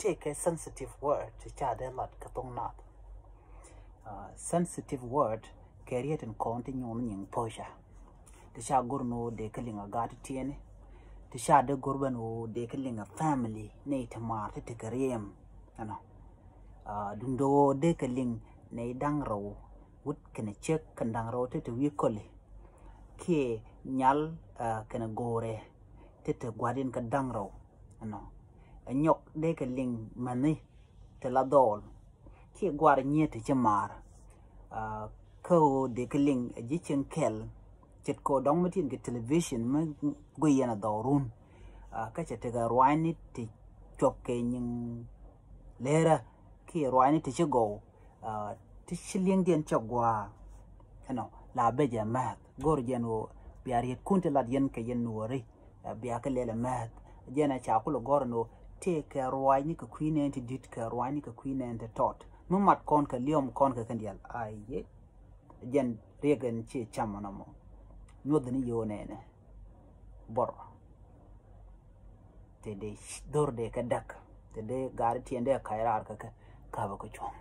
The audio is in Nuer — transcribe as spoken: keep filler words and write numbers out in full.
Tëëkɛ sensitive word ti ca dee lat kɛ thok Naath. Sensitive word kɛ riet in kɔn ti nyuɔn nyiŋ pɔca. Ti ca go̱r ni ɣöö dee kɛ liŋ a gaat ti tiɛni. Ti ca dee go̱r bä ni ɣöö dee kɛ liŋ a family ni ti maar ti ti kɛ riɛm. Ɛnɔ duundɛ ɣöö dee kɛ liŋ ni da̱ŋ rɛw wut kɛnɛ ciek kɛn da̱ŋ rɛw ti ti wi̱i̱ köli. Kiɛ nyal kɛnɛ go̱o̱rɛ ti ti gua̱di̱n kɛ da̱ŋ rɛw. Ɛnɔ ɛ nyɔk dee kɛ liŋ mäni ti la dhɔɔl. Kiɛ guar nyiet ti ci maar. Kä ɣöö dee kɛ liŋ ɛ ji̱ cieŋ kɛl. Ce̱tkɛ ɣöö dɔ̱ŋ mi tin kɛ television mi gui yɛn a dhɔɔrun. Kä cɛ tekɛ ruaacni ti cuɔp kɛ nyiŋ leerä kiɛ ruaacni ti ci gɔw. Ti ci liɛŋdiɛn cɛ gua̱a̱. Ɛnɔ la bɛ jɛ mɛth go̱r jɛn ɣöö bia rietkun ti lat yɛn kɛ yɛn nuɔri. Bia kɛ lɛl ɛ mɛth jɛn ɛ ca kulɛ gɔr ɛn ɣöö tëëkɛ ruaacni kɛ kui̱ nɛɛn ti di̱t kɛ ruaacni kɛ kui̱ nɛɛn ti tɔt mi mat kɔn kɛ liɔm kɔn kɛ kɛn diaal. Ayɛ jɛn riɛk ɛn ci cam ɛn ɔmɔ. Nyuɔth ni yio̱o̱ nɛɛnɛ bɔr. Te dee dhor dee kɛ däk te dee gaari tiɛn dee ka̱c raar kɛ kɛ kapɛ kɛ cuɔ̱ŋ.